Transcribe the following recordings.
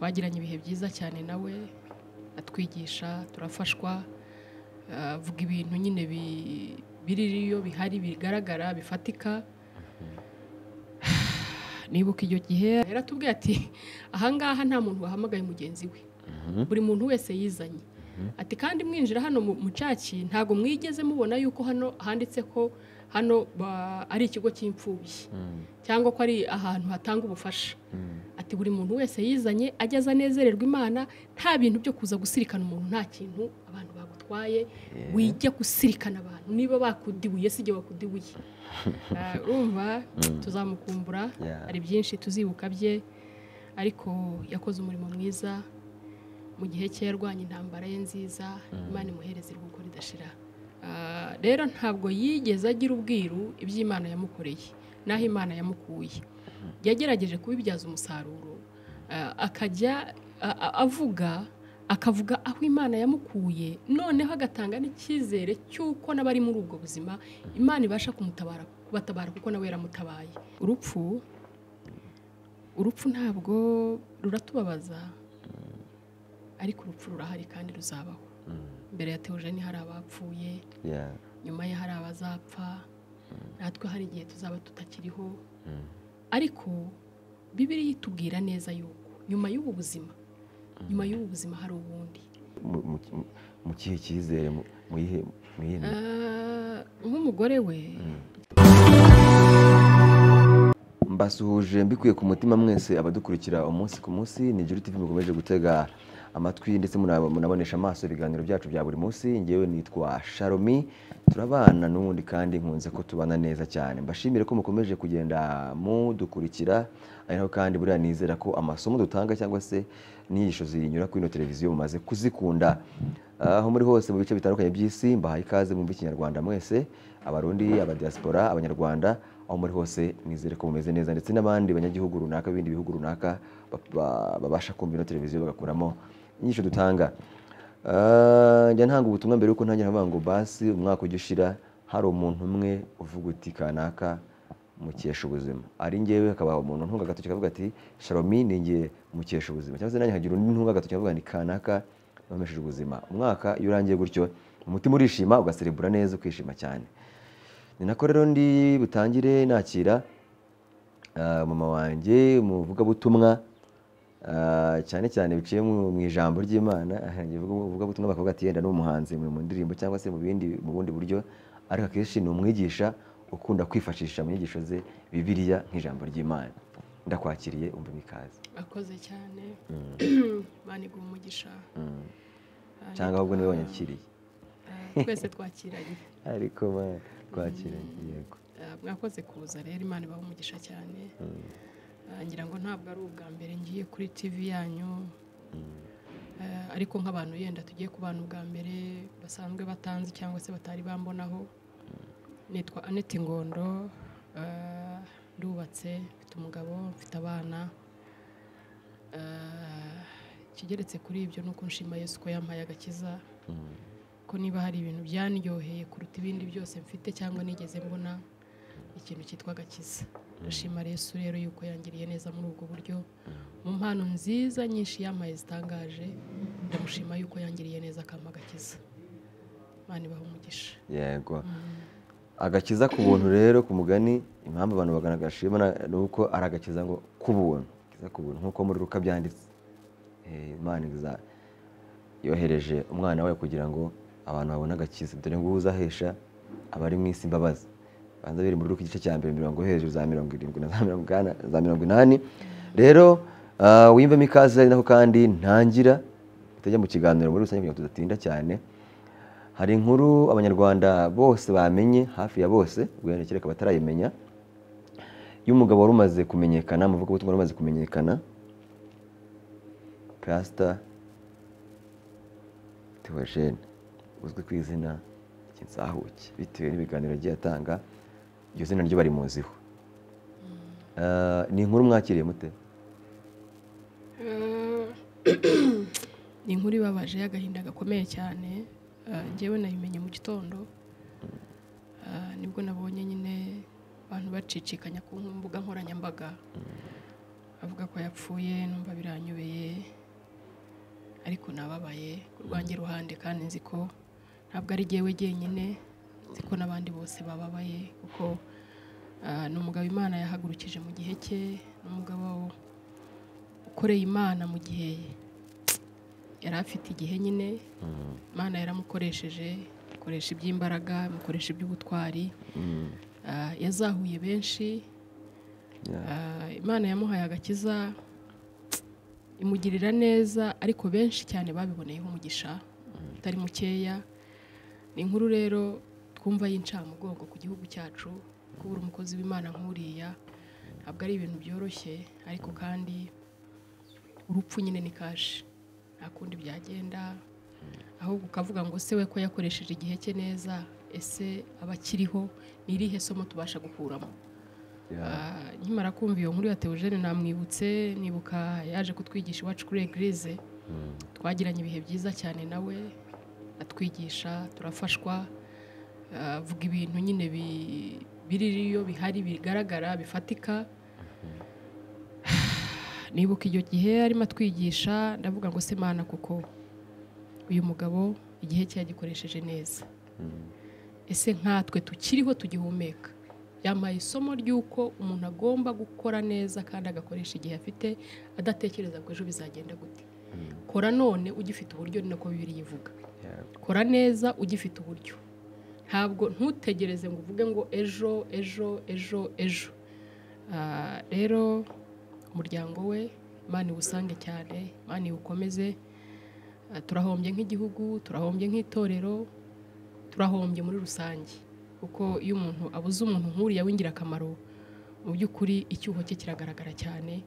Twagiranye ibihe byiza cyane nawe, atwigisha, turafashwa, avuga ibintu nyine biririyo bihari bigaragara bifatika. Nibuka icyo gihe yaratubwiye ati ahangaha nta muntu wahamagaye mugenzi we, buri muntu wese yizanye. Ati kandi mwinjira hano mu caki ntago mwigeze mubona yuko hano handitse ko hano ari ikigo cy'imfubyi cyangwa ko ari ahantu hatanga ubufasha. Ati buri muntu wese yizanye ageza anezererwa Imana, nta bintu byo kuza gusirikana umuntu, nta kintu abantu bagutwaye wijya gusirikana abantu, niba bakudibuye sijye bakudibuye. Urumva tuzamukumbura, hari byinshi tuzibuka bye, ariko yakoze umurimo mwiza mu gihe cye, yarwanye intambara ye nziza, Imana imuhereze iruhuko ridashira. Rero ntabwo yigeze agira ubwiru iby'Imana yamukoreye naho Imana yamukuye. Yagerageje kubibyaza umusaruro, akajya avuga, akavuga aho Imana yamukuye, noneho agatanga n'icyizere cy'uko n'abari muri ubwo buzima Imana ibasha kumutabara, kubatabara kuko nawe yaramutabaye. Urupfu ntabwo ruratubabaza, ariko urupfu rurahari kandi ruzabaho. Mbere ya Theogene hari abapfuye, nyuma ye hari abazapfa, natwe hari igihe tuzaba tutakiriho. Ariko Bibiliya itubwira neza yuko nyuma y'ubu buzima, nyuma y'ubu buzima hari ubundi. Mu kihe cyizere, mu yihe nk'umugore we? Mbasuhuje mbikuye ku mutima mwese abadukurikira umunsi ku munsi, ni Ijuru TV mukomeje gutega amatwi ndetse munabonesha amaso ibiganiro byacu bya buri munsi. Ngewe nitwa Sharomi, turabana n'ubundi kandi nkunze ko tubana neza cyane. Mbashimire ko mukomeje kugenda mudukurikira, ari naho kandi buriya nizera ko amasomo dutanga cyangwa se n'inyigisho zinyura kuri ino televiziyo mumaze kuzikunda. Aho muri hose mu bice bitandukanye by'isi, mbahaye ikaze mwumve Ikinyarwanda mwese, Abarundi, abadiaspora, Abanyarwanda, aho muri hose nizere ko mumeze neza, ndetse n'abandi banyagihugu runaka b'ibindi bihugu runaka babasha kumva ino televiziyo bagakuramo inyigisho dutanga. Njya ntanga ubutumwa mbere yuko ntangira nkavuga ngo basi umwaka ujya ushira hari umuntu umwe uvuga uti kanaka mukesha ubuzima, ari njyewe hakaba umuntu ntunga agatoki akavuga ati Sharomi ni njye mukesha ubuzima, cyangwa se nanjye nkagira undi ntunga agatoki akavuga ni kanaka namesheje ubuzima. Umwaka iyo urangiye gutyo umutima urishima, ugaserebura neza, ukishima cyane. Ni nako rero ndi butangire nakira mama wanjye umuvugabutumwa, cyane cyane biciye mu ijambo ry'Imana. Umuvugabutumwa bakavuga ati yenda ni umuhanzi mu ndirimbo cyangwa se mu bundi buryo, ariko akenshi ni umwigisha ukunda kwifashisha mu nyigisho ze Bibiliya nk'ijambo ry'Imana. Ndakwakiriye, umva ikaze. Akoze cyane, Imana iguhe umugisha. Cyangwa ahubwo niwe wanyakiriye. Twese twakiranye. Ariko twakiranye, yego. Mwakoze kuza rero, Imana ibahe umugisha cyane. Ngira ngo ntabwo ari ubwa mbere ngiye kuri TV yanyu, ariko nk'abantu yenda tugiye kubana ubwa mbere basanzwe batanzi cyangwa se batari bambonaho, nitwa Annette Ngondo, ndubatse, mfite umugabo, mfite abana. Ikigeretse kuri ibyo nuko nshima Yesu ko yampaye agakiza, ko niba hari ibintu byanryoheye kuruta ibindi byose mfite cyangwa nigeze mbona, ikintu cyitwa agakiza. Ndashima Yesu rero yuko yangiriye neza muri ubwo buryo, mu mpano nziza nyinshi yampaye zitangaje, ndamushima yuko yangiriye neza akampa agakiza. Imana ibahe umugisha. Yego. Agakiza ku buntu rero, ku mugani impamvu abantu bagana agashima ni uko ari agakiza ngo ku buntu, agakiza ku buntu nk'uko muri Luka byanditse. Imana yohereje umwana wayo kugira ngo abantu babone agakiza, dore ngo uzahesha abari mu isi imbabazi. Banza biri muri Luka igice cya mbere mirongo hejuru za 70 na za 80. Rero wiyumvemo ikaze, ari nako kandi ntangira tutajya mu kiganiro muri rusange kugira ngo tudatinda cyane. Hari inkuru Abanyarwanda bose bamenye, hafi ya bose, ubwo kereka batarayimenya, y'umugabo wari umaze kumenyekana, umuvugabutumwa wari umaze kumenyekana, Pastor Theogene uzwi ku izina ry'Insahuke, bitewe n'ibiganiro agiye atanga, iryo zina ryo barimuziho. Ni inkuru mwakiriye mute? Ni inkuru ibabaje y'agahinda gakomeye cyane. Njyewe nayimenye mu gitondo, nibwo nabonye nyine abantu bacicikanya ku mbuga nkoranyambaga avuga ko yapfuye, numva biranyobeye. Ariko nababaye ku rwanjye ruhande, kandi nzi ko ntabwo ari jyewe jyenyine, nzi ko n'abandi bose bababaye, kuko ni umugabo Imana yahagurukije mu gihe cye, ni umugabo ukoreye Imana mu gihe yari afite igihe nyine. Imana yaramukoresheje, ikoresha iby'imbaraga, imukoresha iby'ubutwari. Yazahuye benshi. Imana yamuhaye agakiza, imugirira neza, ariko benshi cyane babiboneyeho umugisha utari mukeya. Ni inkuru rero twumva y'incamugongo ku gihugu cyacu. Kubura umukozi w'Imana nk'uriya ntabwo ari ibintu byoroshye, ariko kandi urupfu nyine ni kashi, nta kundi byagenda. Ahubwo ukavuga ngo se we ko yakoresheje igihe cye neza, ese abakiriho ni irihe somo tubasha gukuramo? Nkimara kumva iyo nkuru ya Theogene namwibutse, nibuka yaje kutwigisha iwacu kuri Eglise. Twagiranye ibihe byiza cyane nawe, atwigisha turafashwa, avuga ibintu nyine biririyo bihari bigaragara bifatika. Nibuka icyo gihe arimo atwigisha, ndavuga ngo se Mana, kuko uyu mugabo igihe cye yagikoresheje neza, ese nkatwe tukiriho tugihumeka? Yampaye isomo ry'uko umuntu agomba gukora neza kandi agakoresha igihe afite, adatekereza ngo ejo bizagenda gute. Kora none ugifite uburyo, ni nako Bibiliya ivuga. Kora neza ugifite uburyo, ntabwo ntutegereze ngo uvuge ngo ejo ejo ejo ejo. Rero umuryango we Imana iwusange cyane, Imana iwukomeze. Turahombye nk'igihugu, turahombye nk'itorero, turahombye muri rusange, kuko iyo umuntu abuze umuntu nk'uriya w'ingirakamaro, mu by'ukuri icyuho cye kiragaragara cyane.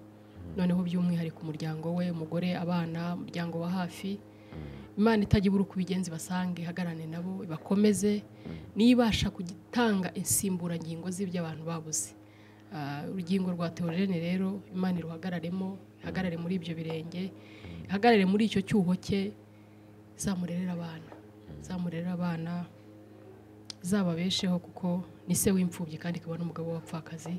Noneho by'umwihariko umuryango we, umugore, abana, umuryango wa hafi. Imana itajya ibura uko ibigenza, ibasange, ihagarane nabo, ibakomeze, nibasha gutanga insimburangingo z'ibyo abantu babuze. Urugingo rwa Theogene rero Imana iruhagararemo, ihagarare muri ibyo birenge, ihagarare muri icyo cyuho cye, izamurerere abana, izamurerere abana, izababesheho, kuko ni se w'imfubyi kandi ikaba n'umugabo w'abapfakazi.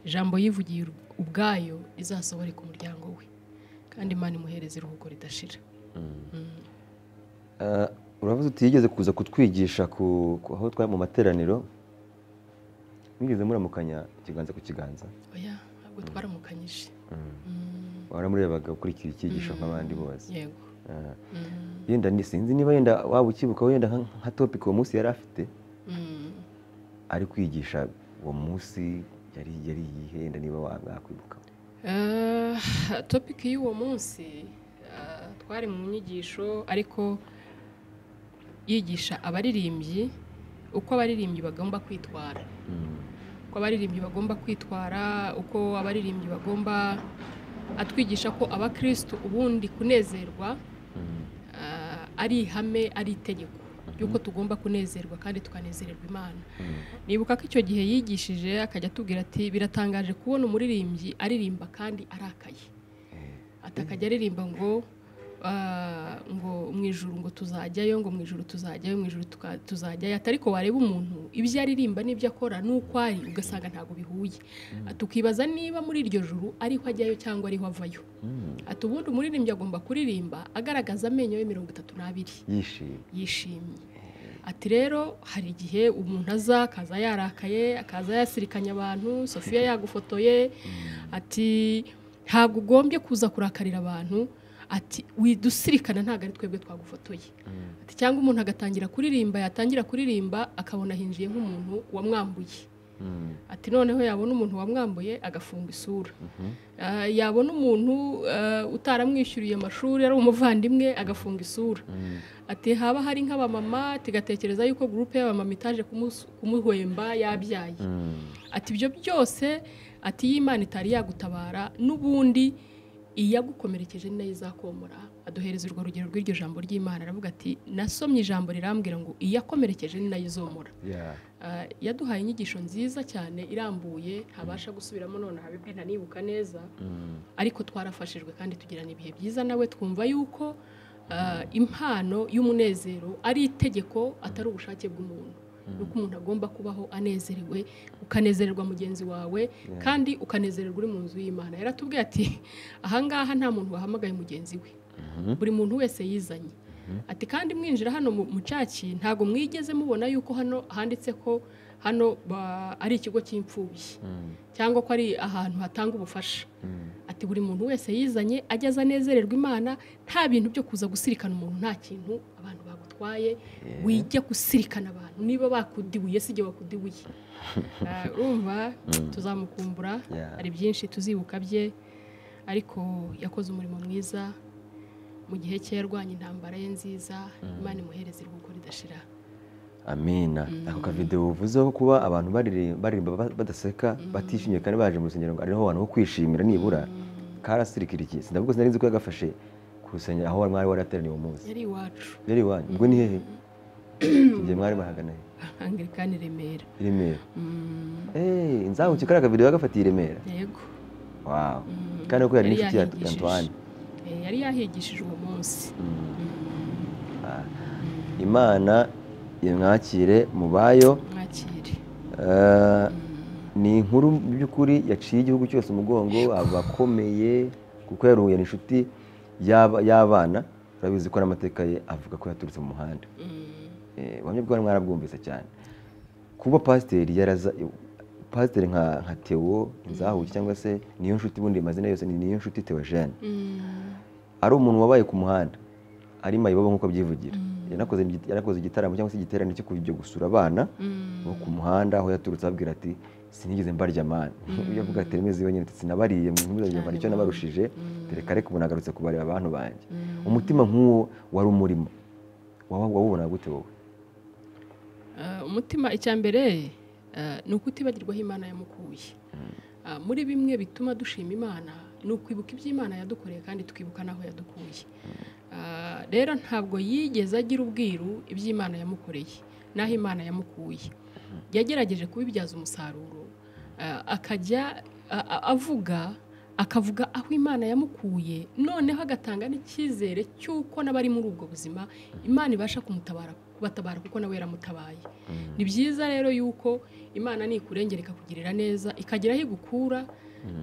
Ijambo yivugiye ubwayo rizasohore ku muryango we, kandi Imana imuhereze iruhuko ridashira. Uravuze uti yigeze kuza kutwigisha aho twari mu materaniro, mwigeze muramukanya ikiganza ku kiganza? Oya, ntabwo twaramukanyije. Waramurebaga ukurikira icyigisho nk'abandi bose? Yego. Yenda sinzi niba yenda waba ukibuka wenda nka topic uwo munsi yari afite ari kwigisha uwo munsi, yari iyihe, yenda niba wakwibuka? Topic y'uwo munsi twari mu nyigisho, ariko yigisha abaririmbyi uko abaririmbyi bagomba kwitwara, uko abaririmbyi bagomba kwitwara, uko abaririmbyi bagomba, atwigisha ko abakristo ubundi kunezerwa ari ihame, ari itegeko ry'uko tugomba kunezerwa kandi tukanezererwa Imana. Nibuka ko icyo gihe yigishije akajya atubwira ati biratangaje kubona umuririmbyi aririmba kandi arakaye, atakajya aririmba ngo ngo mu ijuru ngo tuzajyayo, ngo mu ijuru tuzajyayo, mu ijuru tuzajyayo, ariko wareba umuntu ibyo aririmba n'ibyo akora n'uko ari ugasanga ntabwo bihuye. Tukibaza niba muri iryo juru ariho ajyayo cyangwa ariho avayo. Ati ubundi umuririmbyi agomba kuririmba agaragaza amenyo ye 32 yishimye. Ati rero hari igihe umuntu aza akaza yarakaye, akaza yasirikanya abantu, Sofia yagufotoye, ati ntabwo ugombye kuza kurakarira abantu, ati widusirikana ntabwo ari twebwe twagufotoye. Ati cyangwa umuntu agatangira kuririmba, yatangira kuririmba akabona hinjiye nk'umuntu wamwambuye. Ati noneho yabona umuntu wamwambuye agafunga isura, yabona umuntu utaramwishyuriye amashuri ari umuvandimwe agafunga isura. Ati haba hari nk'abamama tigatekereza yuko groupe y'abamama itaje kumuhemba yabyaye. Ati ibyo byose, ati y'Imana itari yagutabara n'ubundi iyagukomerekeje ni nayo izakomora. Aduhereza urwo rugero rw'iryo jambo ry'Imana, aravuga ati nasomye ijambo rirambwira ngo iyakomerekeje ni nayo izomora. Yaduhaye inyigisho nziza cyane irambuye, ntabasha gusubiramo none habibwe ntanibuka neza, ariko twarafashijwe kandi tugirana ibihe byiza nawe, twumva yuko impano y'umunezero ari itegeko atari ubushake bw'umuntu. Nuko umuntu agomba kubaho anezerewe, ukanezererwa mugenzi wawe kandi ukanezererwa uri mu nzu y'Imana. Yaratubwiye ati ahangaha nta muntu wahamagaye mugenzi we, buri muntu wese yizanye. Ati kandi mwinjira hano mu caki ntago mwigeze mubona yuko hano handitse ko hano ari ikigo cy'imfubyi cyangwa ko ari ahantu hatanga ubufasha. Ati buri muntu wese yizanye ajya anezererwa Imana, nta bintu byo kuza gusirikana umuntu, nta kintu abantu bagutwaye wijya gusirikana abantu, niba bakudibuye sijye wakudibuye. Urumva tuzamukumbura, hari byinshi tuzibuka bye, ariko yakoze umurimo mwiza mu gihe cye, yarwanye intambara ye nziza, Imana imuhereze iruhuko ridashira. Amina. Ako kavideo uvuzeho kuba abantu baririmba badaseka batishimye kandi baje mu rusengero ngo ariho abantu ho kwishimira nibura, karasirikiriye. Sindavuga sinari nzi ko yagafashe ku rusengero aho mwari warateraniye uwo munsi. Yari iwacu. Yari iwanyu. Ubwo ni hehe? Igihe mwari mahagana he? Anglikani Remera. Remera. Inzahuki kariya kavideo yagafatiye Remera. Yego. Wow. Kandi ko yari inshuti ya Antoine. Yari yahigishije uwo munsi. Imana imwakire mubayo. Mwakire. Ni inkuru by'ukuri yaciye igihugu cyose umugongo, abakomeye, kuko yaruhuye inshuti y'abana, urabizi ko n'amateka ye avuga ko yaturutse mu muhanda. Ubuhamya bwawe mwarabwumvise cyane. Kuba pasiteri yaraza, pasiteri nka Theo Inzahuki cyangwa se niyo nshuti, bundi amazina yose ni niyo nshuti Theogene, ari umuntu wabaye ku muhanda ari mayibobo nk'uko abyivugira. Yanakoze igitaramo cyangwa se igiterane cyo kujya gusura abana bo ku muhanda, aho yaturutse ababwira ati sinigeze mbarya mani. Iyo avuga ati remeze iwe nyine, sinabariye ntuzajye mbara icyo nabarushije, reka reka ubu nagarutse kubareba abantu banjye. Umutima nk'uwo wari umurimo wawubona gute wowe? Umutima icya mbere ni ukutibagirwaho Imana yamukuye. Muri bimwe bituma dushima Imana ni ukwibuka ibyo Imana yadukoreye kandi tukibuka n'aho yadukuye. Rero ntabwo yigeze agira ubwiru ibyo Imana yamukoreye n'aho Imana yamukuye. Yagerageje kubibyaza umusaruro, akajya avuga, akavuga aho Imana yamukuye, noneho agatanga n'icyizere cy'uko n'abari muri ubwo buzima Imana ibasha kumutabara, kubatabara kuko nawe yaramutabaye. Ni byiza rero yuko Imana nikurengera ikakugirira neza, ikagira aho igukura,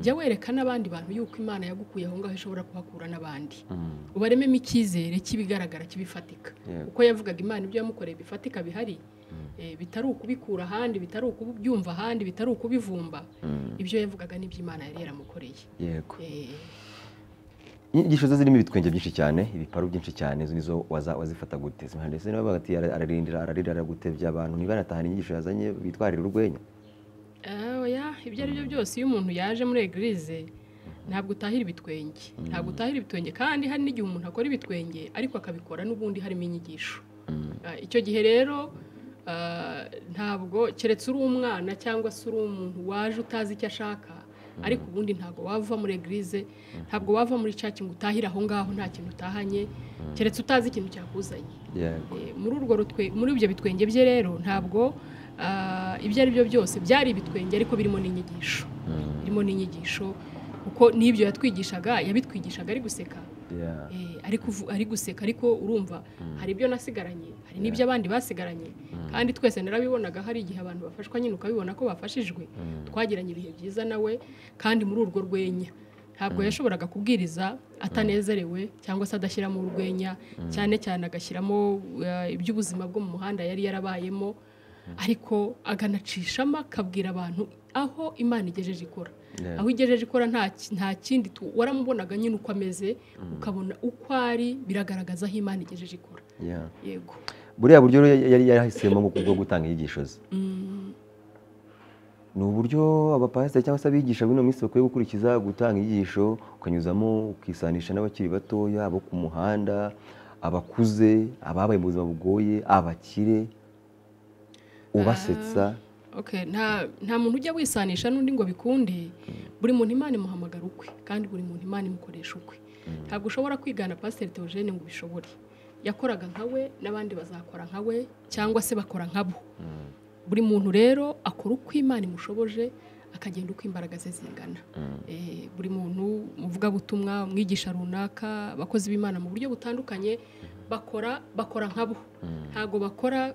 jya wereka n'abandi bantu yuko Imana yagukuye aho ngaho ishobora kuhakura n'abandi. Ubarememo icyizere cy'ibigaragara kibifatika. Uko yavugaga Imana ibyo yamukoreye bifatika bihari, bitari ukubikura ahandi, bitari ukubyumva ahandi, bitari ukubivumba. Ibyo yavugaga n'ibyo Imana yari yaramukoreye. Yego. Inyigisho ze zirimo ibitwenge byinshi cyane, ibiparu byinshi cyane, izo nizo wazifata gute? Ndetse niba bavuga ati ararindira, ararira, aragutebya abantu, ntibanatahane inyigisho yazanye bitwarira urwenya. Oya, ibyo ari byo byose iyo umuntu yaje muri eglise ntabwo utahira ibitwenge, ntabwo utahira ibitwenge, kandi hari n'igihe umuntu akora ibitwenge ariko akabikora n'ubundi harimo inyigisho. Icyo gihe rero ntabwo keretse uri umwana cyangwa se uri umuntu waje utazi icyo ashaka, ariko ubundi ntabwo wava muri eglise, ntabwo wava muri church ngo utahire aho ngaho nta kintu utahanye, keretse utazi ikintu cyakuzanye. Muri urwo muri ibyo bitwenge bye rero ntabwo ibyo ari byo byose byari ibitwenge ariko birimo n'inyigisho. Birimo n'inyigisho kuko n'ibyo yatwigishaga yabitwigishaga ari guseka. Ari guseka, ariko urumva hari ibyo nasigaranye, hari n'ibyo abandi basigaranye, kandi twese narabibonaga. Hari igihe abantu bafashwa nyine ukabibona ko bafashijwe. Twagiranye ibihe byiza nawe, kandi muri urwo rwenya ntabwo yashoboraga kubwiriza atanezerewe cyangwa se adashyiramo urwenya, cyane cyane agashyiramo iby'ubuzima bwo mu muhanda yari yarabayemo, ariko aganacishamo akabwira abantu aho Imana igejeje ikora. Aho igejeje ikora nta kindi, waramubonaga nyine uko ameze, ukabona uko ari, biragaragaza aho Imana igejeje ikora. Yego. Buriya buryo yari yarahisemo bwo gutanga inyigisho ze ni uburyo abapasiteri cyangwa se abigisha b'ino minsi bakwiye gukurikiza, gutanga inyigisho ukanyuzamo ukisanisha n'abakiri batoya, abo ku muhanda, abakuze, ababaye mu buzima bugoye, abakire, ubasetsa. Nta muntu ujya wisanisha n'undi ngo bikunde. Buri muntu Imana imuhamagara ukwe, kandi buri muntu Imana imukoresha ukwe. Ntabwo ushobora kwigana Pasiteri Theogene ngo ubishobore. Yakoraga nka we, n'abandi bazakora nka we, cyangwa se bakora nkabo. Buri muntu rero akora uko Imana imushoboje, akagenda uko imbaraga ze zingana. Buri muntu umuvugabutumwa, umwigisha runaka, abakozi b'Imana mu buryo butandukanye bakora nkabo. Ntabwo bakora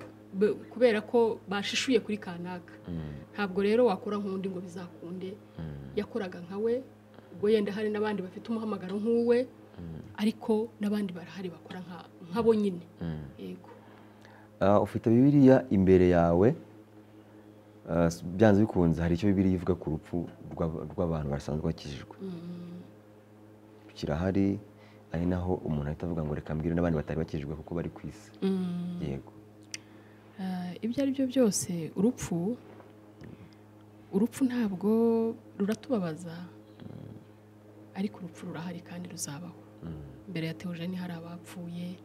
Kubera ko bashishuye kuri kanaka. Ntabwo rero wakora nk'undi ngo bizakunde. Yakoraga nka we, ubwo yenda hari n'abandi bafite umuhamagaro nk'uwe, ariko n'abandi barahari bakora nk'abo nyine. Yego. Ufite Bibiliya imbere yawe, byanze bikunze hari icyo Bibiliya ivuga ku rupfu rw'abantu basanzwe bakijijwe. Kirahari, ari naho umuntu ahita avuga ngo reka mbwire n'abandi batari bakijijwe kuko bari ku isi. Yego. Ibyo ari byo byose, urupfu ntabwo ruratubabaza, ariko urupfu rurahari kandi ruzabaho. Mbere ya Theogene hari abapfuye,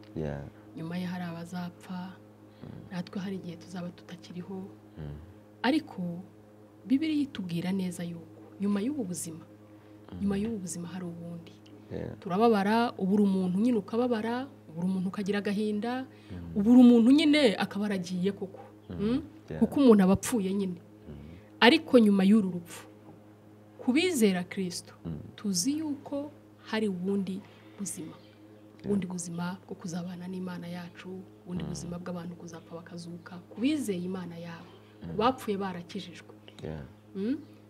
nyuma ye hari abazapfa, natwe hari igihe tuzaba tutakiriho. Ariko Bibiliya itubwira neza yuko nyuma y'ubu buzima hari ubundi. Turababara, ubura umuntu nyine ukababara, ubura umuntu ukagira agahinda, ubura umuntu nyine akaba aragiye koko, kuko umuntu aba apfuye nyine. Ariko nyuma y'uru rupfu, kubizera Kristo, tuzi yuko hari ubundi buzima, ubundi buzima bwo kuzabana n'Imana yacu, ubundi buzima bw'abantu kuzapfa bakazuka, kubizeye Imana yabo, bapfuye barakijijwe.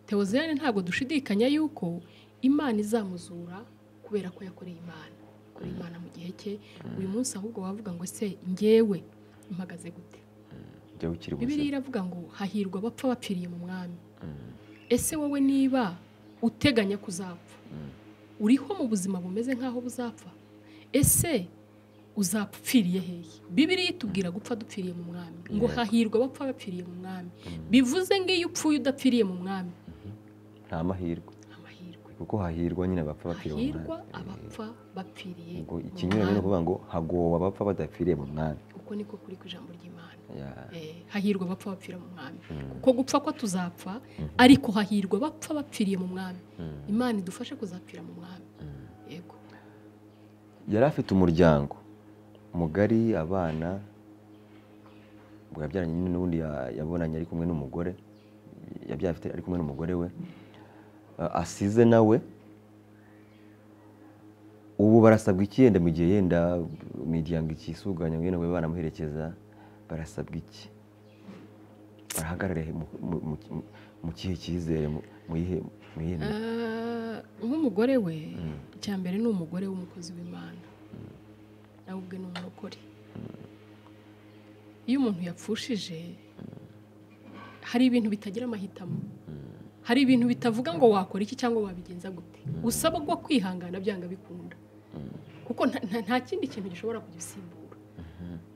Theogene ntabwo dushidikanya yuko Imana izamuzura kubera ko yakoreye Imana, yakoreye Imana mu gihe cye. Uyu munsi ahubwo wavuga ngo se njyewe mpagaze gute? Bibiliya iravuga ngo hahirwa abapfa bapfiriye mu mwami. Ese wowe niba uteganya kuzapfa, uriho mu buzima bumeze nk'aho buzapfa, ese uzapfiriye hehe? Bibiliya itubwira gupfa dupfiriye mu mwami, ngo hahirwa abapfa bapfiriye mu mwami. Bivuze ngo iyo upfuye udapfiriye mu mwami, nta mahirwe. Kuko hahirwa nyine abapfa bapfiriye mu mwami. Hahirwa abapfa bapfiriye. Ngo ikinyuranye no kuvuga ngo hagowe abapfa badapfiriye mu mwami. Uko niko kuri ku ijambo ry'Imana. Hahirwa abapfa bapfira mu mwami. Kuko gupfa ko tuzapfa, ariko hahirwa abapfa bapfiriye mu mwami. Imana idufashe kuzapfira mu mwami. Yego. Yari afite umuryango mugari, abana, ubwo yabyaranye nyine n'ubundi yabonanye ari kumwe n'umugore, yabyaye afite ari kumwe n'umugore we asize nawe. Ubu barasabwa iki yenda mu gihe yenda imiryango ikisuganya ngo yenda banamuherekeza, barasabwa iki? Barahagarare mu kihe cyizere, mu yihe? Nk'umugore we, icya mbere ni umugore w'umukozi w'Imana, nawe ubwe ni umurokore. Iyo umuntu yapfushije, hari ibintu bitagira amahitamo, hari ibintu bitavuga ngo wakora iki cyangwa wabigenza gute, usabwa kwihangana byanga bikunda, kuko nta kindi kintu gishobora kugisimbura,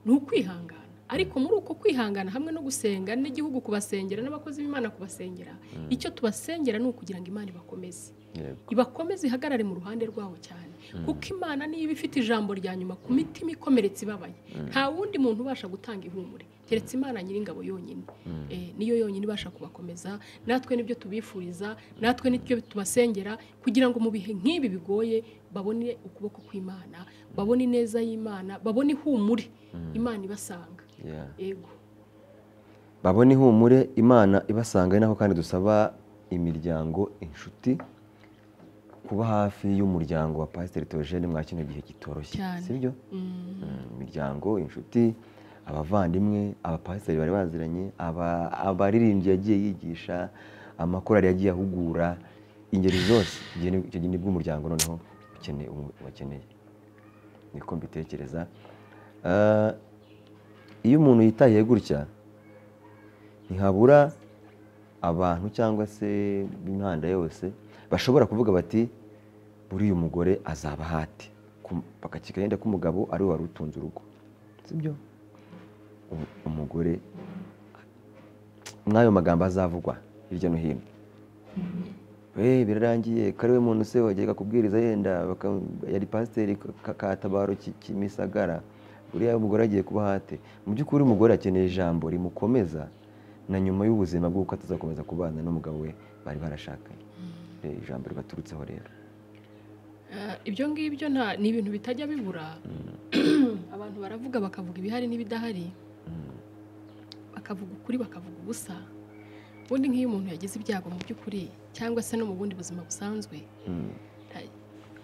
ni ukwihangana. Ariko muri uko kwihangana hamwe no gusenga n'igihugu kubasengera n'abakozi b'Imana kubasengera, icyo tubasengera ni ukugira ngo Imana ibakomeze, ibakomeze ihagarare mu ruhande rwabo cyane, kuko Imana niba ifite ijambo rya nyuma ku mitima ikomeretse ibabaye, nta wundi muntu ubasha gutanga ihumure keretse Imana nyiringabo yonyine. Niyo yonyine ibasha kubakomeza. Natwe nibyo tubifuriza, natwe nibyo tubasengera, kugira ngo mu bihe nk'ibi bigoye babone ukuboko kw'Imana, babone ineza y'Imana, babone ihumure Imana ibasanga. Yego. Babone ihumure Imana ibasanga. Naho kandi dusaba imiryango, inshuti, kuba hafi y'umuryango wa Pasiteri Theogene mwa kino gihe kitoroshye, sibyo? Imiryango, inshuti, abavandimwe, abapasiteri bari baziranye, abaririmbyi yagiye yigisha, amakorali yagiye ahugura, ingeri zose. Icyo gihe nibwo umuryango noneho ukeneye, niko mbitekereza. Iyo umuntu yitaye gutya, ntihabura abantu cyangwa se b'imihanda yose bashobora kuvuga bati buriya umugore azaba hati, bakakika yenda ko umugabo ari we wari utunze urugo, sibyo? Umugore mw'ayo magambo azavugwa hirya no hino, birarangiye ko ari we muntu se wajyaga kubwiriza yenda yari pasiteri Katabaro Kimisagara, buriya umugore agiye kuba hate. Mu by'ukuri umugore akeneye ijambo rimukomeza na nyuma y'ubuzima bw'uko atazakomeza kubana n'umugabo we bari barashakanye. Ijambo ribaturutseho rero. Ibyo ngibyo ni ibintu bitajya bibura. Abantu baravuga bakavuga ibihari n'ibidahari, bakavuga ukuri bakavuga ubusa. Ubundi nk'iyo umuntu yagize ibyago mu by'ukuri cyangwa se no mu bundi buzima busanzwe,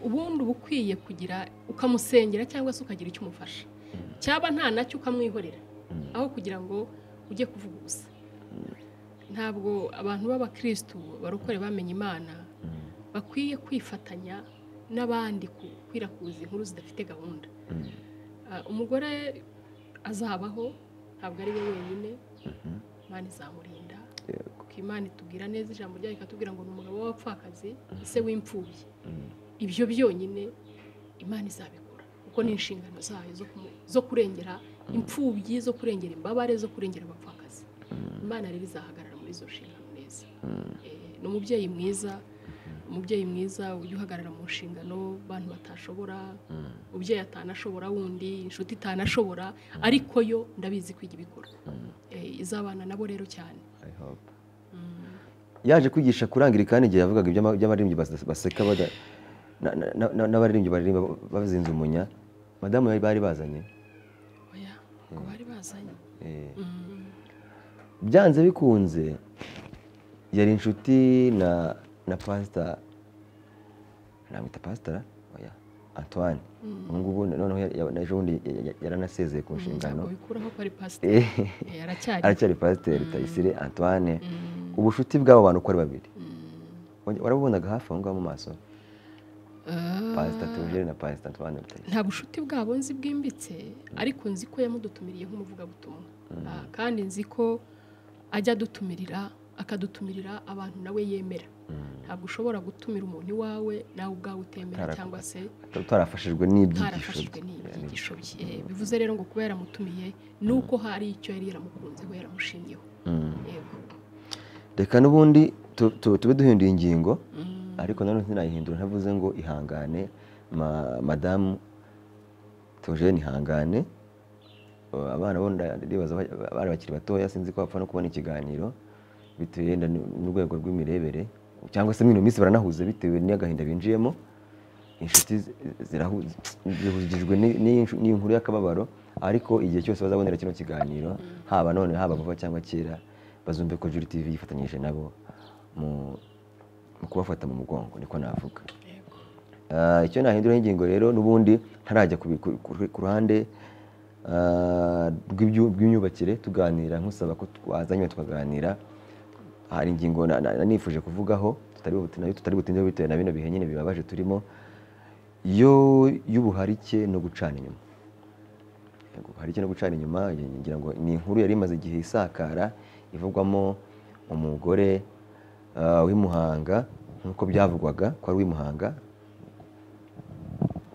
ubundi uba ukwiye kugira ukamusengera cyangwa se ukagira icyo umufasha, cyaba nta nacyo ukamwihorera. Aho kugira ngo ujye kuvuga ubusa. Ntabwo abantu b'abakristu barokore bamenye Imana bakwiye kwifatanya n'abandi gukwirakwiza inkuru zidafite gahunda. Umugore azabaho, ntabwo ari we wenyine, Imana izamurinda. Kuko Imana itubwira neza, ijambo ryayo ikatubwira ngo ni umugabo w'abapfakazi, se w'imfubyi. Ibyo byonyine Imana izabikora, kuko ni inshingano zayo zo kurengera imfubyi, zo kurengera imbabare, zo kurengera abapfakazi. Imana rero izahagarara muri izo nshingano neza. Ni umubyeyi mwiza, umubyeyi mwiza ujya uhagarara mu nshingano abantu batashobora, umubyeyi atanashobora wundi, inshuti itanashobora, ariko yo ndabizi ko ijya ibikora. Izabana nabo rero cyane. I hope. Yaje kwigisha kuri Anglikani igihe yavugaga iby'abaririmbyi baseka n'abaririmbyi baririmba bazinze umunya. Madamu bari bazanye? Oya, ngo bari bazanye. Byanze bikunze yari inshuti na pastor, namwita pastor, oya, Antoine. Ubu ngubu noneho ejo bundi yaranasezeye ku nshingano. Ntabwo bikuraho ko ari pastor. Aracyari. Aracyari pastor Rutayisire Antoine. Ubushuti bw'abo bantu uko ari babiri warabubonaga hafi aho ngaho mu maso? Pastor Theogene na Pastor Antoine Rutayisire. Nta bushuti bwabo nzi bwimbitse, ariko nzi ko yamudutumiriye nk'umuvugabutumwa. Kandi nzi ko ajya adutumirira, akadutumirira abantu nawe yemera. Ntabwo ushobora gutumira umuntu iwawe nawe ubwawe utemera, cyangwa se utarafashijwe n'ibyigisho bye. Bivuze rero ngo kuba yaramutumiye nuko hari icyo yari yaramukunzeho, yaramushimyeho. Yego. Reka n'ubundi tube duhinduye ingingo, ariko nanone sinayihindura ntavuze ngo ihangane madamu Theogene, ihangane. Abana bo ndibaza bari bakiri batoya, sinzi ko bapfa no kubona ikiganiro bitewe n'urwego rw'imirebere, cyangwa se muri ino minsi baranahuze bitewe n'agahinda binjiyemo. Inshuti zihugijwe n'iyi nkuru y'akababaro, ariko igihe cyose bazabonera kino kiganiro, haba none haba vuba cyangwa kera, bazumve ko Juri TV yifatanyije nabo mu kubafata mu mugongo, niko navuga. Icyo nahinduraho ingingo rero n'ubundi ntarajya ku ruhande rw'imyubakire, tuganira nkusaba ko twazanywe tukaganira. Hari ingingo nifuje kuvugaho tutari butindeho bitewe na bino bihe nyine bibabaje turimo, yo y'ubuharike no gucana inyuma. Ubuharike no gucana inyuma, ngira ngo ni inkuru yari imaze igihe isakara, ivugwamo umugore w'imuhanga, nk'uko byavugwaga ko ari uw'imuhanga,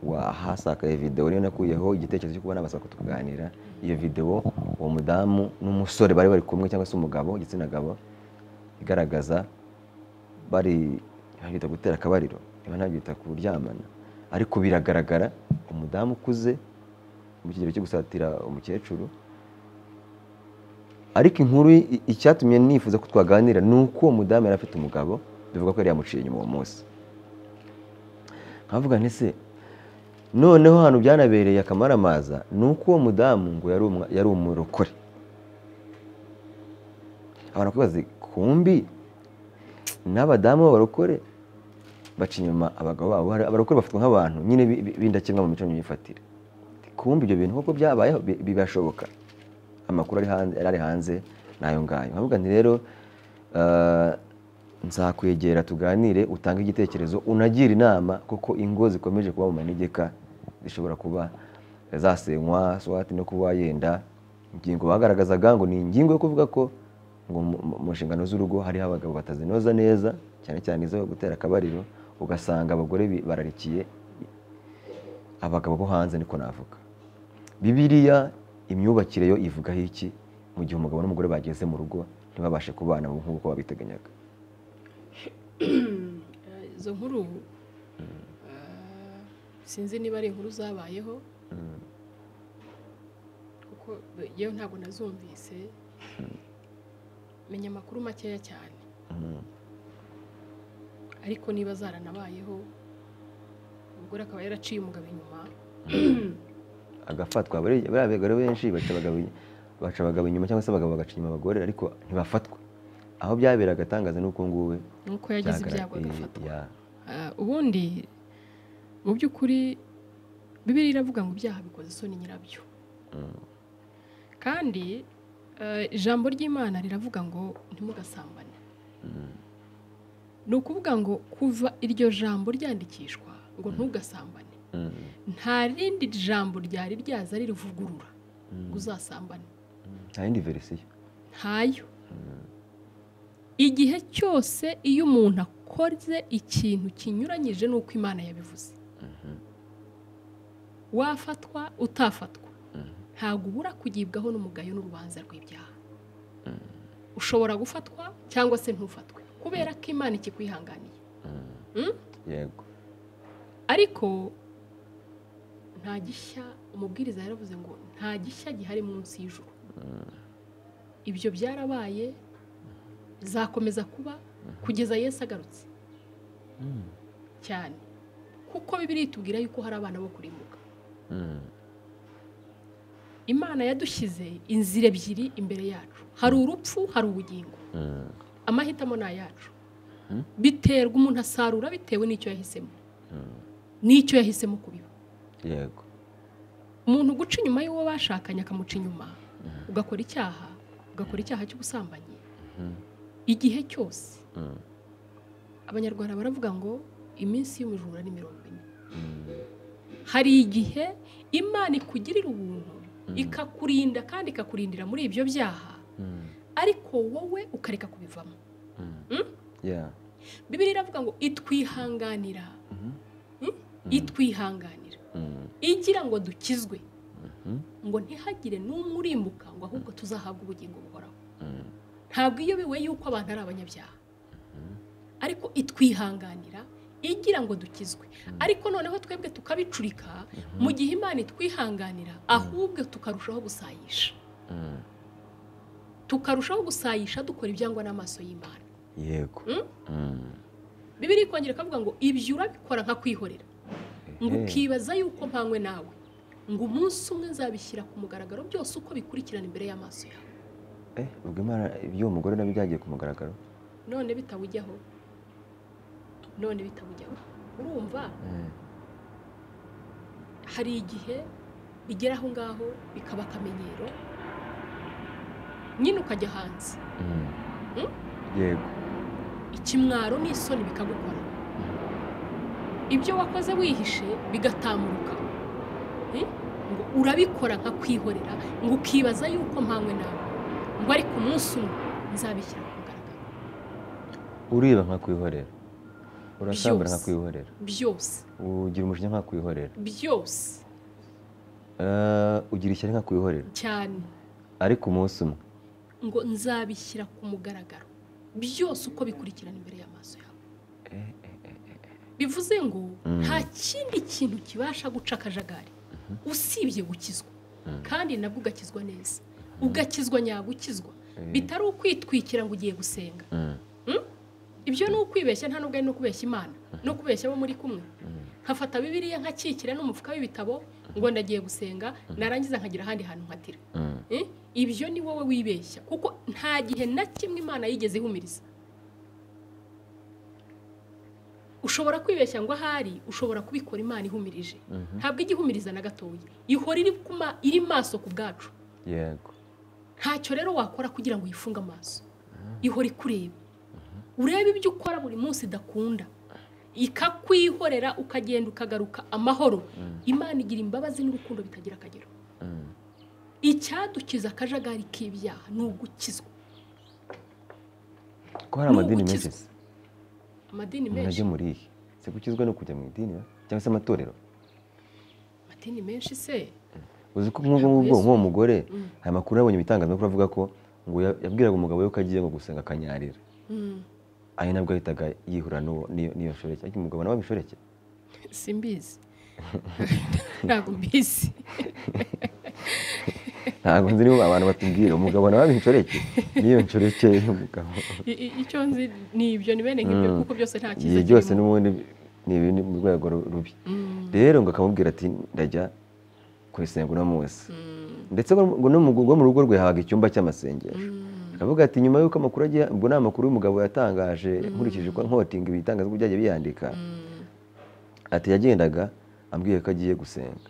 wahasakaye video. Niyo nakuyeho igitekerezo cyo kuba nabasaba ko tukaganira. Iyo video uwo mudamu n'umusore bari bari kumwe, cyangwa se umugabo, igitsina gabo, igaragaza bari ntabyita gutera akabariro, niba ntabyita kuryamana, ariko biragaragara umudamu ukuze mu kigero cyo gusatira umukecuru. Ariko inkuru icyatumye nifuza ko twaganira ni uko uwo mudamu yari afite umugabo, bivuga ko yari yamuciye inyuma uwo munsi. Nkavuga nti se noneho hano byanabereye akamaramaza ni uko uwo mudamu ngo yari umurokore. Abantu bakibaza kumbi n'abadamu b'abarokore baca inyuma abagabo babo. Abarokore bafatwa nk'abantu nyine b'indakemwa mu mico n'imyifatire. Kumbi ibyo bintu koko byabayeho, bibashoboka. Amakuru ari hanze nayo ngayo. Nkavuga nti rero nzakwegera tuganire, utange igitekerezo, unagira inama, kuko ingo zikomeje kuba mu manegeka zishobora kuba zasenywa, swati no kuba yenda. Ingingo bagaragazaga ngo ni ingingo yo kuvuga ko ngo mu nshingano z'urugo hariho abagabo batazinoza neza, cyane cyane izo gutera akabariro, ugasanga abagore bararikiye abagabo bo hanze, niko navuga. Bibiliya imyubakire yo ivugaho iki mu gihe umugabo n'umugore bageze mu rugo ntibabashe kubana nk'uko babiteganyaga? Izo nkuru sinzi niba ari inkuru zabayeho, kuko yewe ntabwo nazumvise, menya amakuru makeya cyane. Ariko niba zaranabayeho, umugore akaba yaraciye umugabo inyuma agafatwa. Bariya abagore benshi baca abagabo inyuma, cyangwa se abagabo bagaca inyuma abagore, ariko ntibafatwa. Aho byabera agatangaza nuko nguwe nuko yagize ibyago agafatwa. Ubundi mu by'ukuri Bibiliya iravuga ngo ibyaha bikoze isoni nyirabyo. Kandi ijambo ry'Imana riravuga ngo ntimugasambane. Ni ukuvuga ngo kuva iryo jambo ryandikishwa ngo ntugasambane, nta rindi jambo ryari ryaza ririvugurura ngo uzasambane. Nta yindi verisiyo. Ntayo. Igihe cyose iyo umuntu akoze ikintu kinyuranyije n'uko Imana yabivuze, wafatwa utafatwa, ntabwo ubura kugibwaho n'umugayo n'urubanza rw'ibyaha. Ushobora gufatwa cyangwa se ntufatwe kubera ko Imana ikikwihanganiye. Yego. Ariko nta gishya, umubwiriza yaravuze ngo nta gishya gihari munsi y'ijuru. Ibyo byarabaye, bizakomeza kuba kugeza Yesu agarutse. Cyane kuko Bibiliya itubwira yuko hari abana bo kurimbuka. Imana yadushyize inzira ebyiri imbere yacu, hari urupfu, hari ubugingo. Amahitamo ni ayacu. Biterwa, umuntu asarura bitewe n'icyo yahisemo, n'icyo yahisemo kubiba. Yego. Umuntu guca inyuma y'uwo bashakanye akamuca inyuma, ugakora icyaha, ugakora icyaha cy'ubusambanyi, igihe cyose. Abanyarwanda baravuga ngo iminsi y'umujura ni 40. Hari igihe Imana ikugirira ubuntu, ikakurinda kandi ikakurindira muri ibyo byaha, ariko wowe ukareka kubivamo. Bibiliya iravuga ngo itwihanganira, itwihanganira igira ngo dukizwe, ngo ntihagire n'umwe urimbuka, ngo ahubwo tuzahabwe ubugingo buhoraho. Ntabwo iyobewe yuko abantu ari abanyabyaha, ariko itwihanganira igira ngo dukizwe. Ariko noneho twebwe tukabicurika mu gihe Imana itwihanganira, ahubwo tukarushaho gusayisha, tukarushaho gusayisha dukora ibyangwa n'amaso y'Imana. Yego. Bibiliya ikongera ikavuga ngo ibyo urabikora nka kwihorera, ngo ukibaza yuko mpanywe nawe, ngo umunsi umwe nzabishyira ku mugaragaro byose uko bikurikirana imbere y'amaso yawe. Ubwo Imana ibyo umugore nabyo byagiye ku mugaragaro, none bitawujyaho, none bitawujyaho. Urumva hari igihe bigera aho ngaho bikaba akamenyero, nyine ukajya hanze. Yego. Ikimwaro n'isoni bikagukora, ibyo wakoze wihishe bigatamuruka. Ngo urabikora nka kwihorera, ngo ukibaza yuko mpanywe nawe, ngo ariko umunsi umwe nzabishyira ku mugaragaro. Uriba nka kwihorera, urasambana nka kwihorera, byose. Ugira umujinya nka kwihorera, byose. Ugira ishyari nka kwihorera cyane. Ariko umunsi umwe ngo nzabishyira ku mugaragaro byose uko bikurikirana imbere y'amaso yawe. Bivuze ngo nta kindi kintu kibasha guca akajagari usibye gukizwa, kandi nabwo ugakizwa neza, ugakizwa nyagukizwa, bitari ukwitwikira ngo ugiye gusenga. Ibyo ni ukwibeshya, nta nubwo ari no kubeshya Imana, no kubeshya abo muri kumwe. Nkafata Bibiliya nkakikira n'umufuka w'ibitabo ngo ndagiye gusenga, narangiza nkagira ahandi hantu nkatira. Ibyo ni wowe wibeshya, kuko nta gihe na kimwe Imana yigeze ihumiriza. Ushobora kwibeshya ngo ahari ushobora kubikora Imana ihumirije, ntabwo igihumiriza na gatoya, ihora iri maso ku bwacu. Yego. Ntacyo rero wakora kugira ngo uyifunge amaso, ihora ikureba, urebe ibyo ukora buri munsi idakunda, ikakwihorera ukagenda ukagaruka amahoro. Imana igira imbabazi n'urukundo bitagira akagero. Icyadukiza akajagari k'ibyaha ni ugukizwa. Ko hari amadini menshi, amadini menshi muri iyi se gukizwa no kujya mu idini cyangwa se amatorero, amadini menshi se. Uzi ko nk'uwo mugore aya makuru yabonye ibitangazamakuru avuga ko ngo yabwiraga umugabo we ko agiye ngo gusenga akanyarira, ayo nabwo ahitaga yihura n'iyo nshoreke. Ariko umugabo nawe abishoreke simbizi, ntabwo mbizi, ntabwo nzi niba abantu batubwira umugabo nawe abishoreke n'iyo nshoreke y'umugabo. Icyo nzi ni ibyo, ni bene nk'ibyo, kuko byose nta cyiza kirimo, byose n'ubundi ni ibintu mu rwego rubi. Rero ngo akamubwira ati ndajya kubisenga uno munsi, ndetse ngo no mu rugo rwe habaga icyumba cy'amasengesho. Akavuga ati nyuma y'uko amakuru agiye, ubwo ni amakuru y'umugabo yatangaje nkurikije uko nkotinga ibitangazamakuru byagiye biyandika, ati yagendaga ambwiye ko agiye gusenga,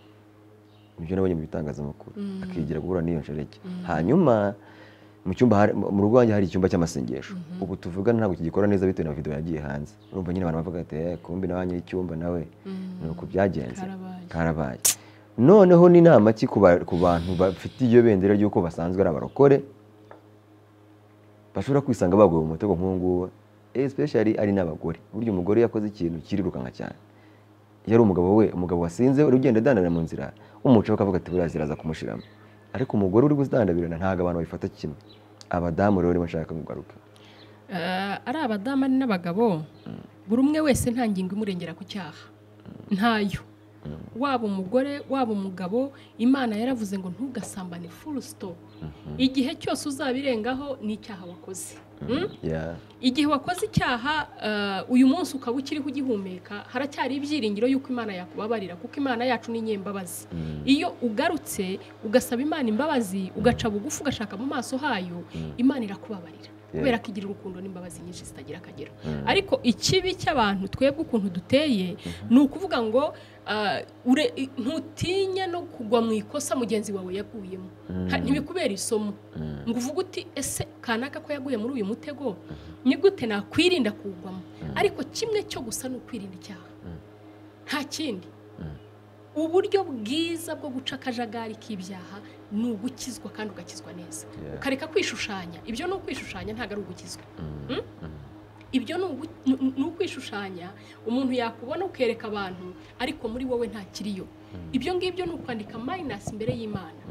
Nibyo nabonye mu bitangazamakuru, akigira guhura n'iyo nshoreke. Hanyuma mu cyumba, mu rugo wanjye hari icyumba cy'amasengesho. Ubu tuvugana ntabwo kigikora neza bitewe na video yagiye hanze. Urumva nyine abantu bavuga ati kumbi nawe nyiri icyumba nawe nuko byagenze, karabaye. Noneho ni inama ki ku bantu bafite iyo bendera ry'uko basanzwe ari abarokore bashobora kwisanga baguye mu mutego nk'uwo nguwo, especially ari n'abagore? Burya umugore yakoze ikintu kirirukanka cyane. Iyo ari umugabo, we umugabo wasinze uri ugenda adandabira mu nzira, umuca bakavuga ati buriya ziraza kumushiramo. Ariko umugore uri kuzidandabirana ntabwo abantu babifata kimwe. Abadamu rero nibo nshaka kugaruka. Ari abadamu ari n'abagabo, buri umwe wese nta ngingo imurengera ku cyaha, ntayo. Waba umugore, waba umugabo, Imana yaravuze ngo ntugasambane, full stop. Igihe cyose uzabirengaho ni icyaha wakoze. Igihe wakoze icyaha, uyu munsi ukaba ukiriho ugihumeka, haracyari ibyiringiro y'uko Imana yakubabarira, kuko Imana yacu ni inyembabazi. Iyo ugarutse ugasaba Imana imbabazi, ugaca bugufi, ugashaka mu maso hayo, Imana irakubabarira, kubera ko igira urukundo n'imbabazi nyinshi zitagira akagero. Ariko ikibi cy'abantu twebwe ukuntu duteye ni ukuvuga ngo ntutinya no kugwa mu ikosa mugenzi wawe yaguyemo. Ntibikubera isomo ngo uvuge uti ese kanaka ko yaguye muri uyu mutego, ni gute nakwirinda kuwugwamo? Ariko kimwe cyo gusa ni ukwirinda icyaha, nta kindi. Uburyo bwiza bwo guca akajagari k'ibyaha ni ugukizwa, kandi ugakizwa neza, ukareka kwishushanya. Ibyo ni ukwishushanya, ntabwo ari ugukizwa. Ibyo ni ukwishushanya. Umuntu yakubona ukereka abantu, ariko muri wowe ntakiriyo. Ibyo ngibyo ni ukwandika minus imbere y'Imana.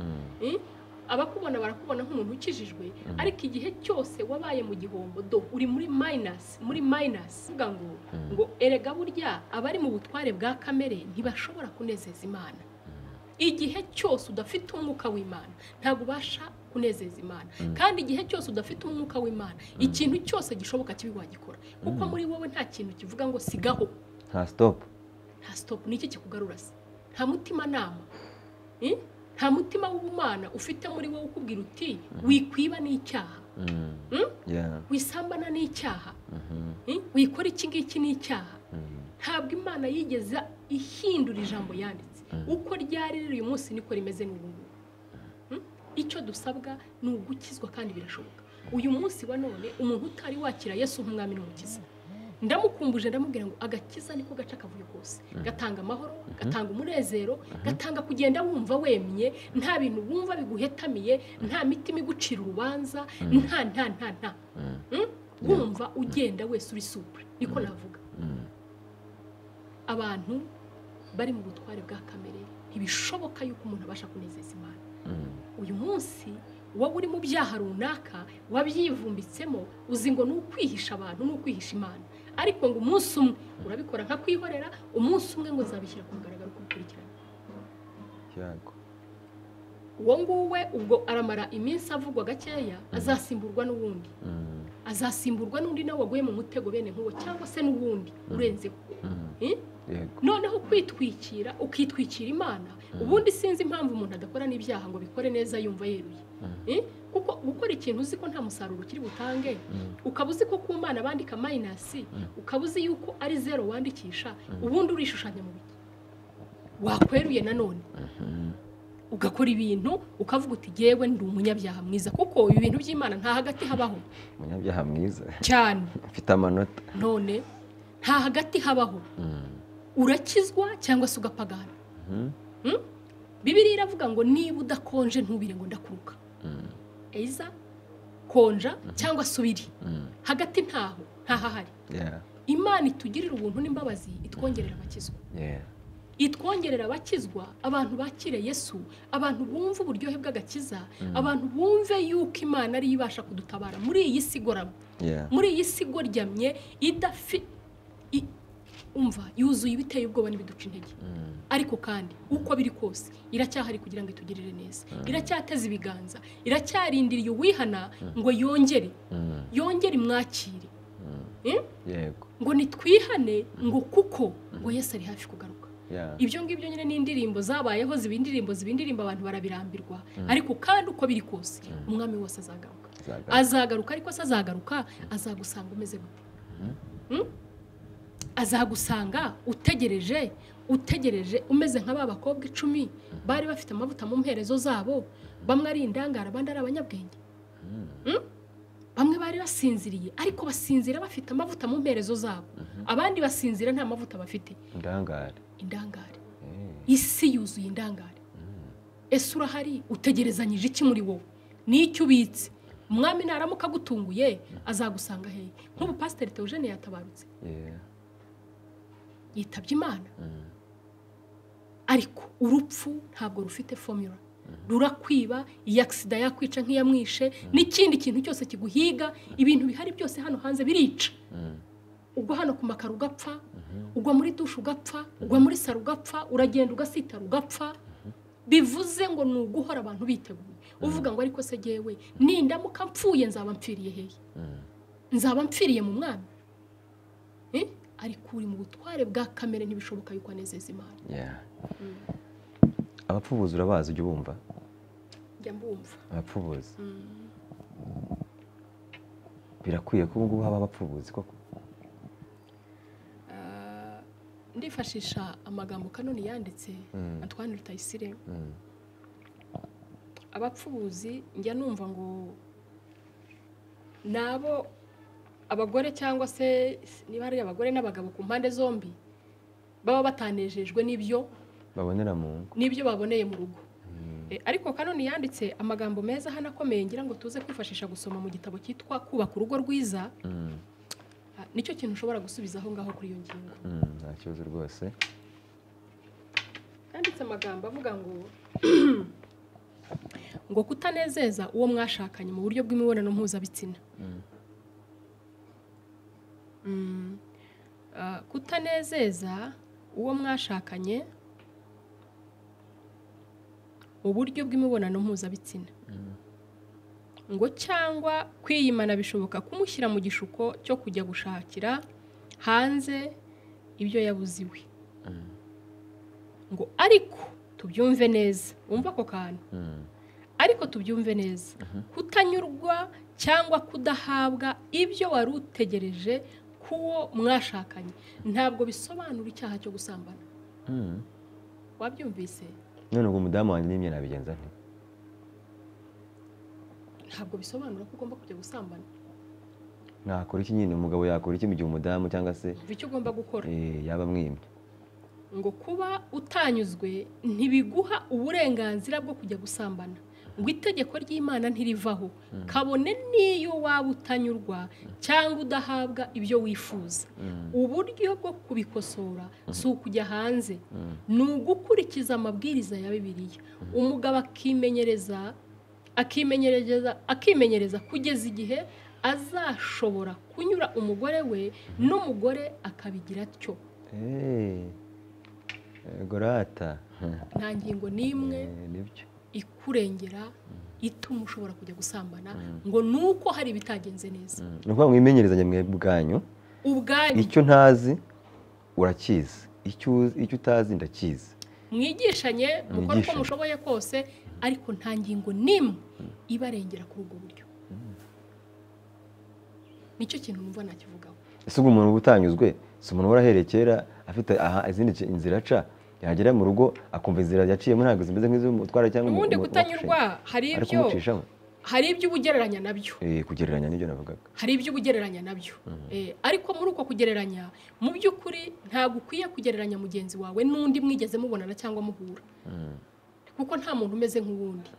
Abakubona barakubona nk'umuntu ukijijwe, ariko igihe cyose wabaye mu gihombo, do uri muri minus, muri minus. Uvuga ngo erega burya abari mu butware bwa kamere ntibashobora kunezeza Imana. Igihe cyose udafite umwuka w'Imana ntabwo ubasha kunezeza Imana. Kandi igihe cyose udafite umwuka w'Imana, ikintu cyose gishoboka kibi wagikora, kuko muri wowe nta kintu kivuga ngo sigaho. Nta stop. Nta stop. Niki kikugarura se? Nta mutima nama, nta mutima w'ubumana ufite muri wowe ukubwira uti wikwiba n'icyaha, wisambana n'icyaha, wikora iki ngiki n'icyaha. Ntabwo Imana yigeze ihindura ijambo yanditse. Uko ryari riri uyu munsi niko rimeze n'ubu ngubu. Icyo dusabwa ni ugukizwa, kandi birashoboka. Uyu munsi wa none umuntu utari wakira Yesu nk'umwami n'umukiza, ndamukumbuje, ndamubwira ngo agakiza niko gaca akavuyo kose. Gatanga amahoro, gatanga umunezero, gatanga kugenda wumva wemye, nta bintu wumva biguhetamiye, nta mitima igucira urubanza, nta nta nta nta wumva ugenda wese uri souple, niko navuga. Abantu bari mu butware bwa kamere, ntibishoboka yuko umuntu abasha kunezeza Imana. Uyu munsi wowe uri mu byaha runaka wabyivumbitsemo, uzi ngo ni ukwihisha abantu, ni ukwihisha Imana, ariko ngo umunsi umwe urabikora nka kwihorera, umunsi umwe ngo nzabishyira ku mugaragaro kubikurikirana. Uwo nguwe ubwo aramara iminsi avugwa gakeya, azasimburwa n'uwundi, azasimburwa n'undi nawe waguye mu mutego bene nk'uwo, cyangwa se n'uwundi urenzeho. Noneho kwitwikira, ukitwikira Imana. Ubundi sinzi impamvu umuntu adakora n'ibyaha ngo bikore neza yumva yeruye. Kuko gukora ikintu uzi ko nta musaruro ukiri butange, ukaba uzi ko ku Mana bandika minus, ukaba uzi yuko ari zero wandikisha, ubundi urishushanya mu biki? Wakweruye nanone ugakora ibintu ukavuga uti yewe ndi umunyabyaha mwiza, kuko ibi bintu by'Imana nta hagati habaho. Umunyabyaha mwiza cyane, mfite amanota. None nta hagati habaho, urakizwa cyangwa se ugapagana. Bibiliya iravuga ngo niba udakonje ntubire ngo ndakuruka. Eiza konja cyangwa subiri, hagati ntaho ntahahari. Imana itugirira ubuntu n'imbabazi, itwongerera abakizwa. Itwongerera abakizwa, abantu bakire Yesu, abantu bumva uburyohe bw'agakiza, abantu bumve yuko Imana ari ibasha kudutabara muri iyi si igoramye, muri iyi si igoryamye, idafi umva yuzuye ibiteye ubwoba n'ibiduca intege. Ariko kandi uko biri kose iracyahari kugira ngo itugirire neza, iracyateza ibiganza, iracyarindiriye uwihana ngo yongere yongere imwakire. Ngo nitwihane, ngo kuko ngo Yesu ari hafi kugaruka. Ibyo ngibyo nyine ni indirimbo zabayeho, ziba indirimbo, ziba indirimbo, abantu barabirambirwa. Ariko kandi uko biri kose umwami wose azagaruka, azagaruka. Ariko se azagaruka azagusanga umeze gute? Azagusanga utegereje umeze nka ba bakobwa 10 bari bafite amavuta mu mperezo zabo, bamwe ari indangara abandi ari abanyabwenge. Bamwe bari basinziriye ariko basinzira bafite amavuta mu mperezo zabo, abandi basinzira nta mavuta bafite. Indangare. Isi yuzuye indangare. Ese urahari utegerezanyije iki muri wowe? N'icyo ubitse? Umwami naramuka agutunguye azagusanga hehe? Nk'ubu Pasiteri Theogene yatabarutse, yitabye Imana, ariko urupfu ntabwo rufite formula. Rurakwiba, iyi aksida yakwica nk'iyamwishe, n'ikindi kintu cyose kiguhiga. Ibintu bihari byose hano hanze birica. Ugwa hano ku makaro ugapfa, ugwa muri dushe ugapfa, ugwa muri saro ugapfa, uragenda ugasitara ugapfa. Bivuze ngo ni uguhora abantu biteguye, uvuga ngo ariko se jyewe nindamuka mpfuye nzaba mpfiriye hehe? Nzaba mpfiriye mu mwami? Ariko uri mu butware bwa kamere ntibishoboka yuko anezeza Imana. Abapfubuzi urabazi, ujya ubumva? Njya mbumva abapfubuzi. Birakwiye ko ubu ngubu haba abapfubuzi koko? Ndifashisha amagambo Kanoni yanditse, Antoine Rutayisire. Abapfubuzi njya numva ngo nabo abagore cyangwa se niba ari abagore n'abagabo ku mpande zombi baba batanejejwe n'ibyo babonera mu ngo, n'ibyo baboneye mu rugo. Ariko Kanoni yanditse amagambo meza hano akomeye, ngira ngo tuze kwifashisha gusoma mu gitabo cyitwa Kubaka Urugo Rwiza. Nicyo kintu ushobora gusubiza aho ngaho kuri iyo ngingo. Nta kibazo rwose. Yanditse amagambo avuga ngo ngo kutanezeza uwo mwashakanye mu buryo bw'imibonano mpuzabitsina. Kutanezeza uwo mwashakanye mu buryo bw'imibonano mpuzabitsina ngo cyangwa kwiyimana bishoboka kumushyira mu gishuko cyo kujya gushakira hanze ibyo yabuziwe. Ngo ariko tubyumve neza, wumva ako kantu, ariko tubyumve neza, kutanyurwa cyangwa kudahabwa ibyo wari utegereje kuwo mwashakanye ntabwo bisobanura icyaha cyo gusambana. Wabyumvise? None ubwo umudamu wanjye nimye nabigenza nte? Ntabwo bisobanura ko ugomba kujya gusambana. Nakora iki nyine? Umugabo yakora iki mu gihe umudamu cyangwa se icyo ugomba gukora yaba mwimye? Ngo kuba utanyuzwe ntibiguha uburenganzira bwo kujya gusambana. Ngo itegeko ry'Imana ntirivaho, kabone n'iyo waba utanyurwa cyangwa udahabwa ibyo wifuza. Uburyo bwo kubikosora si ukujya hanze, ni ugukurikiza amabwiriza ya Bibiliya. Umugabo akimenyereza kugeza igihe azashobora kunyura umugore we, n'umugore akabigira atyo. Gorata nta ngingo n'imwe ikurengera ituma ushobora kujya gusambana ngo nuko hari ibitagenze neza. Ni ukuvuga mwimenyerezanye mwe ubwanyu. Icyo ntazi urakizi, icyo utazi ndakizi. Mwigishanye mukora uko mushoboye kose, ariko nta ngingo n'imwe ibarengera kuri ubwo buryo. Nicyo kintu numva nakivugaho. Ese ubwo umuntu utanyuzwe, si umuntu warahereye kera afite izindi inzira aca, yagera mu rugo akumva inzira yaciyemo ntabwo zimeze nk'iz'umutwara cyangwa ubundi kutanyurwa hari ibyo ubugereranya nabyo. Kugereranya nibyo navugaga. Hari ibyo ubugereranya nabyo. Ariko muri uko kugereranya, mu by'ukuri ntabwo ukwiye kugereranya mugenzi wawe n'undi mwigeze mubonana cyangwa muhura, kuko nta muntu umeze nk'uwundi.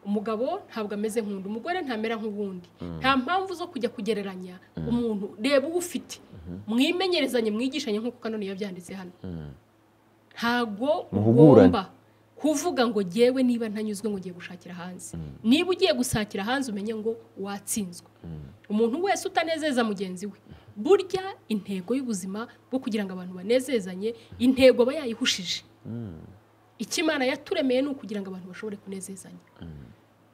Umugabo ntabwo ameze nk'undi, umugore ntamera nk'uwundi. Nta mpamvu zo kujya kugereranya umuntu. Reba uwo ufite, mwimenyerezanye, mwigishanye nk'uko Kanoni yabyanditse hano. Ntabwo ugomba kuvuga ngo jyewe niba ntanyuzwe ngo ngiye gushakira hanze. Niba ugiye gushakira hanze umenye ngo watsinzwe. Umuntu wese utanezeza mugenzi we, burya intego y'ubuzima bwo kugira ngo abantu banezezanye, intego aba yayihushije. Icyo Imana yaturemeye ni ukugira ngo abantu bashobore kunezezanya.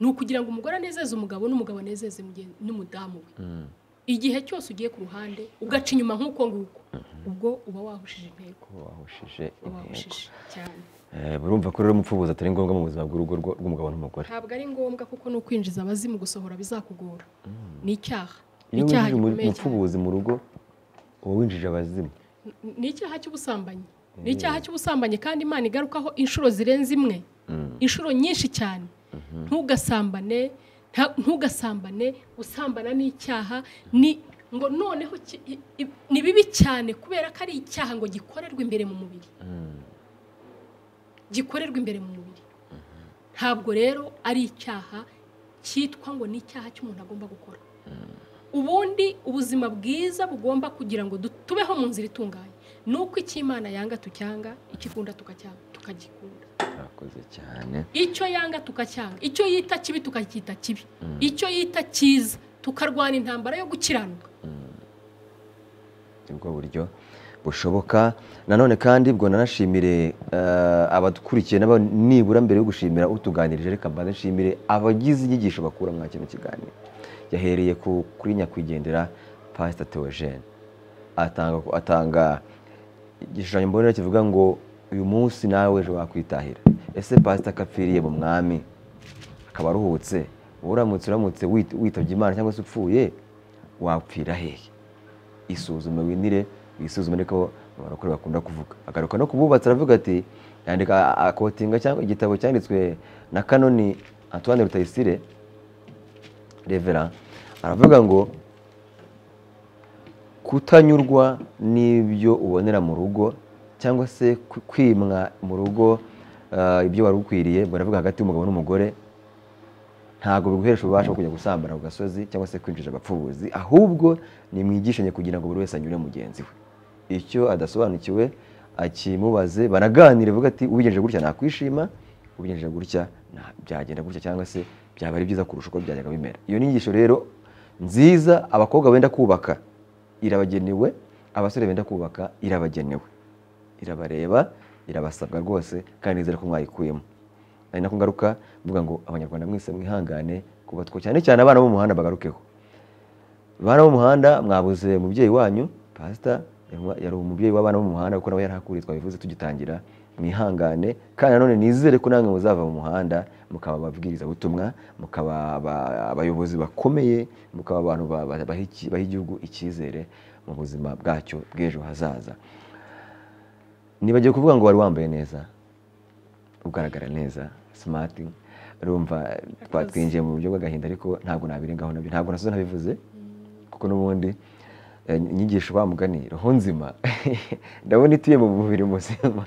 Ni ukugira ngo umugore anezeze umugabo n'umugabo anezeze n'umudamu we. Igihe cyose ugiye ku ruhande ugaca inyuma nk'uko nguko, ubwo uba wahushije intego. Wahushije cyane. Burumva ko rero umupfubuzi atari ngombwa mu buzima bw'urugo rw'umugabo n'umugore. Ntabwo ari ngombwa kuko ni ukwinjiza abazimu, gusohora bizakugora. Ni icyaha. Iyo winjije umupfubuzi mu rugo Uba winjije abazimu. Ni icyaha cy'ubusambanyi. Ni icyaha cy'ubusambanyi kandi Imana igarukaho inshuro zirenze imwe, inshuro nyinshi cyane. Ntugasambane, ntugasambane, gusambana ni icyaha, ni ngo noneho ni bibi cyane kubera ko ari icyaha ngo gikorerwa imbere mu mubiri. Gikorerwa imbere mu mubiri. Ntabwo rero ari icyaha cyitwa ngo ni icyaha cy'umuntu agomba gukora. Ubundi ubuzima bwiza bugomba kugira ngo tubeho mu nzira itunganye nuko icyo Imana yanga tucyanga, ikikunda tukagikunda. Murakoze cyane. Icyo yanga tukacyanga, icyo yita kibi tukacyita kibi, icyo yita cyiza tukarwana intambara yo gukiranuka. Ubwo buryo bushoboka. Nanone kandi ubwo nanashimire abadukurikiye nabo, nibura mbere yo gushimira utuganirije reka mbanze nshimire abagize inyigisho bakura mwa kino kiganiro. Yahereye kuri nyakwigendera Pastor Theogene, atanga igishushanyo mbonera kivuga ngo uyu munsi nawe ejo wakwitahira. Ese Pastor kapfiriye mu mwami akaba aruhutse, uramutse witabye Imana cyangwa se upfuye wapfira hehe? Isuzume winire, wisuzume, niko abarokore bakunda kuvuga. Agaruka no kububatsi aravuga ati, yandika akotinga cyangwa igitabo cyanditswe na Kanoni Antoine Rutayisire Reverend, aravuga ngo kutanyurwa n'ibyo ubonera mu rugo cyangwa se kwimwa mu rugo ibyo wari ukwiriye, baravuga hagati y'umugabo n'umugore, ntabwo biguhesha ububasha bwo kujya gusambana ku gasozi cyangwa se kwinjiza abapfubuzi, ahubwo ni mwigishanye kugira ngo buri wese anyure mugenzi we. Icyo adasobanukiwe akimubaze, banaganire, vuga ati ubigenje gutya nakwishima, ubigenje gutya byagenda gutya, cyangwa se byaba ari byiza kurusha uko byajyaga bimera. Iyo nyigisho rero nziza abakobwa benda kubaka irabagenewe, abasore benda kubaka irabagenewe, irabareba, irabasabwa rwose, kandi nizere ko mwayikuyemo. Ari nako ngaruka mvuga ngo abanyarwanda mwese mwihangane kuba two, cyane cyane abana bo mu muhanda bagarukeho. Abana bo mu muhanda mwabuze umubyeyi wanyu Pastor, yari umubyeyi w'abana bo mu muhanda kuko nawe yarahakuriye, twabivuze tugitangira. Mwihangane kandi nanone nizere ko namwe muzava mu muhanda mukaba ababwiriza butumwa, mukaba abayobozi bakomeye, mukaba abantu baha igihugu icyizere mu buzima bwacyo bw'ejo hazaza. Nibagiwe kuvuga ngo wari wambaye neza, ugaragara neza, smart. Urumva twatwinjiye mu buryo bw'agahinda, ariko ntabwo nabirengaho nabyo, ntabwo nasoza ntabivuze, kuko n'ubundi inyigisho wa mugani roho nzima ndabona ituye mu mubiri muzima.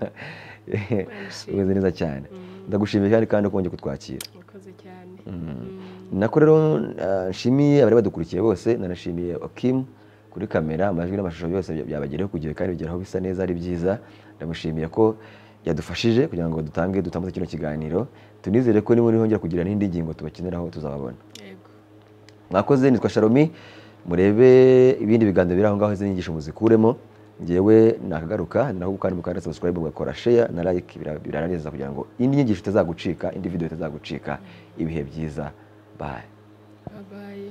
Umeze neza cyane, ndagushimiye kandi ko wongeye kutwakira. Murakoze cyane. Nako rero nshimiye abari badukurikiye bose, nanashimiye Okim kuri kamera, amajwi n'amashusho byose byabagereho ku gihe kandi bigeraho bisa neza, ari byiza. Ndamushimiye ko yadufashije kugira ngo dutambutse kino kiganiro. Tunizere ko niba nihongera kugira n'indi ngingo tubakeneraho tuzababona. Yego. Mwakoze, nitwa Sharomi, murebe ibindi biganiro biri aho ngaho, izi nyigisho muzikuremo. Ngewe nakagaruka, naho kandi mukanda subscribe, mugakora share na like, biranezeza kugira ngo indi nyigisho itazagucika, indi video itazagucika. Ibihe byiza, bye. Bye bye.